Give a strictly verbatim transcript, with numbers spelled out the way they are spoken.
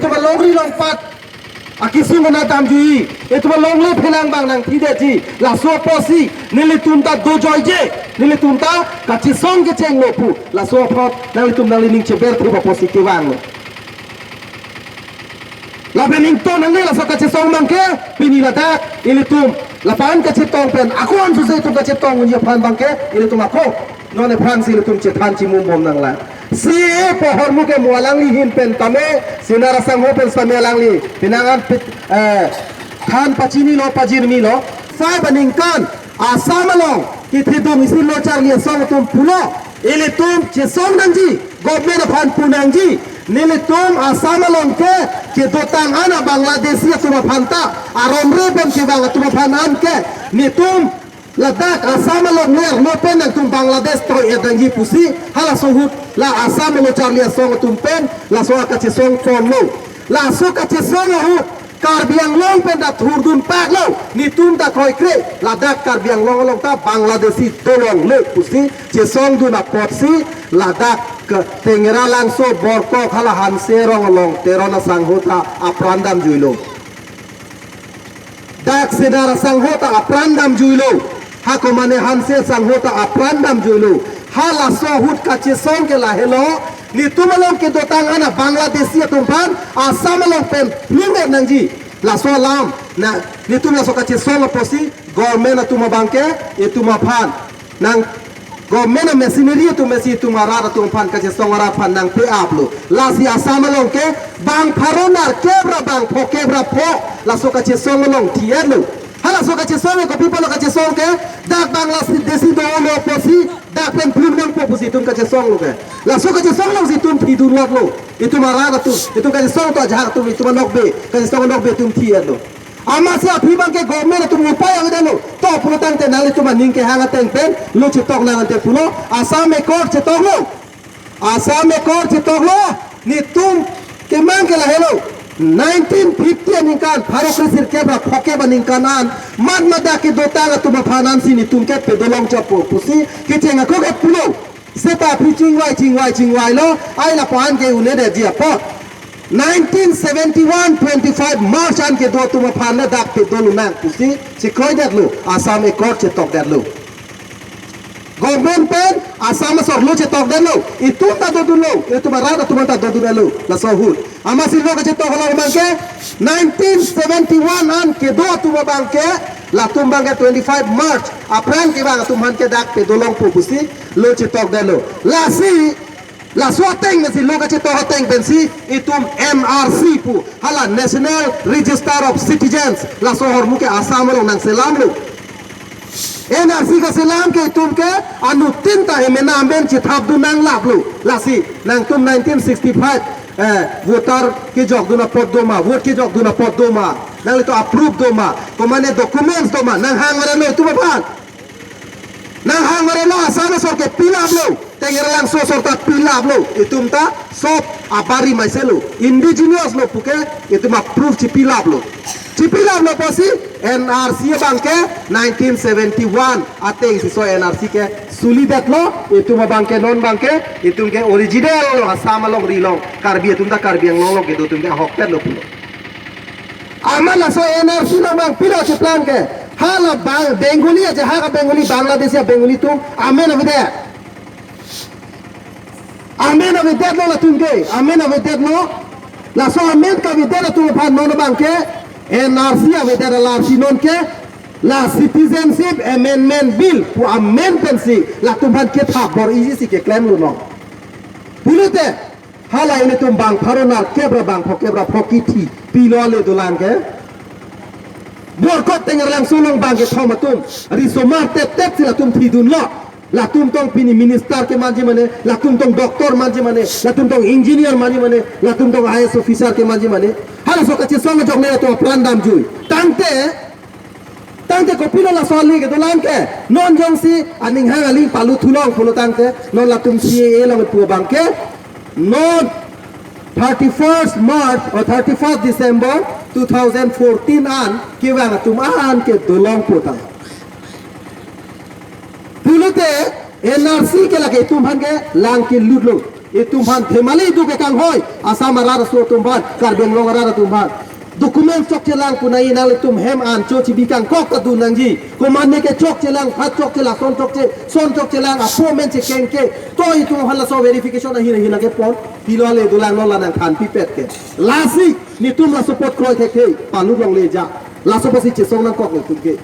Itum alongri longpat akesung anat damjui, itum alongle phelang abang nangthidetji. Laso apotsi nelitum ta dojoije, nelitum ta kachesong kechenglo pu. Laso apot nanglitum nanglining cheberthup apotsi kevanglo. Lapen ington nangne laso kachesong abangke, pini ladak ilitum lapu-an kachetong pen ako ansose itum kachetong unji aphan abangke ilitum ako non aphrangsi ilitum chethan chimumbom nanglang. Si e pohor muke mo alangli ahin pen tame, Sena Rasangho pen tame alangli penang an pit, eh, than pachinilo, pajirmilo. Sai baningkan Assam along kethedung isi lo charli asong atum pulo, ilitum chesong nangji, government aphan pu nangji. Nelitum Assam along ke kedotang an a Bangladeshi atum aphan ta, aromre pen kevang atum aphan an ke, netum ladak Assam along ner lo pen nangtum Bangladesh toi-et nangji pusi, halaso ahut la Assam lo charli asong atum pen laso akachesong ponlo. Laso kachesong ahut Karbi Anglong pen ta thurdun paklo, netum ta kroikre, ladak Karbi Anglong along ta Bangladeshi dolongle pusi chesongdun apotsi ladak ke Tengeralangso, Borkok hala Hanse arong along Teron asangho ta apran damjuilo. Dak Sena Rasangho ta apran damjuilo. Hako mane Hanse asangho ta apran damjuilo. Halaso ahut kachesong ke lahelo. Netum along kedotang an a Bangladeshi atum aphan Assam along pen plung-et nangji. Laso alam na netum laso kachesong apotsi government atum abangke itum aphan nang government a machinery atum mesi itum arat atum aphan kachesong arat aphan nangpe-aplo. Lasi Assam along ke bang pharo nerkep ra bang phokep ra pho laso kachesong along thi-etlo. Halaso kachesong ke kopi apotlo kachesong ke, dak Bangladeshi dolo apotsi dak pen plung nangpo pusi itum kachesonglo ke. Laso kachesong alongsi itum thidun lotlo. Itum arat atum, itum kachesong atum ajahak atum, itum anokbe, kachesong anokbe itum thi-etlo. Amatsi aphi abangke government atum upai avedetlo. To pulo tangte nanglitum aning kehang ateng pen lo chetok nang ante pulo, Assam Accord chetoklo. Assam Accord chetoklo, netum kemang ke lahelo. Nineteen fifty aningkan, pharo kresirkep ra phokep aningkan an, mat mat dak kedotang atum aphan ansi netum ke pedolong chotpo pusi kecheng ako ke pulo. Seta aphi chingvai, chingvai, chingvailo, ai lapu-an ke un'edetji apot. Nineteen seventy-one, twenty-five March an kedo atum aphan le dak pedolonang pusi chekroidetlo, Assam Accord chetokdetlo. Government pen Assam asor lo chetokdetlo, itum ta dodunlo, itum arat atum ta dodunlo, laso ahut. Amatsi lo kachetok along abangke, nineteen seventy-one an kedo atum abangke, latum abangke twenty-five March apran kevang atum aphan ke dak pedolongpo pusi lo chetokdetlo. Lasi, laso ateng pensi, lo kachetok ateng pensi, itum N R C pu, hala National Register of Citizens, laso ahormu ke Assam along nangselamlo. N R C kaselam ke itum ke anuttin ta emena amen chethapdun nanglaplo. Lasi nangtum nineteen sixty-five, eh, voter kejokdun apot doma, vote kejokdun apot doma, nanglitum approve doma, komane documents doma, nanghang varelo itum aphan. Nanghang varelo, Assam asor ke pilaplo, Tengeralangso asor ta pilaplo, itum ta sob abari maiselo, indigenous lo puke, itum approve chepilaplo. Chepilaplo apotsi N R C abangke nineteen seventy-one atengsi laso N R C ke sulidetlo, itum abangke non abangke, itum ke original lo, Assam alongri along, Karbi atum ta Karbi Anglong along kedo atum ke ahokpetlo pulo. Amat laso N R C along abang pilo cheplang ke, hala Bang-, Bengali aja, ha ka Bengali, Bangladeshi a Bengali atum amen avedet. Amen avedetlo latum ke, amen avedetlo. Laso amen kavedet atum aphan non abangke N R C avedet alarsi non ke la Citizenship Amendment Bill pu amen pensi latum aphan kethap bor-iji si keklemlo non. Pulote, hala ilitum bang pharo nerkep ra bang phokep ra pho kithi pilo le dolang ke. Borkok Tengeralangso along bang kethom atum risomar tep tep si latum thidunlo. Latum tong pini minister kemanji mane, latum tong doctor manji mane, latum tong engineer manji mane, latum tong I A S officer kemanji mane. Halaso kachesong ajok le latum apran damjui. Tangte, tangte kopilo laso ale kedolang ke, non jongsi aning hang aling palu thulong pulo tangte, non latum C A A along pu abangke, non thirty-first March or thirty-first December two thousand fourteen an kevang atum an kedolongpo ta. Pulote N R C ke lake itum aphan ke lang kelutlo. Itum aphan themali do ke kanghoi, Assam arat aso atum aphan, Karbi Anglong arat atum aphan. Document chokchelang pu nangji, nanglitum hem an cho chibi kangkok ta dun nangji. Komatne ke chokchelang, phat chokchelang, son chokche, son chokchelang, apo men chekeng ke. To itum aphan laso verification ahin ahin ke pon. Pilo le dolang non la nangthan pipet ke. Lasi, netum laso apot kroi thekthe, palu longle ja. Laso apotsi chesong nangkok netum ke.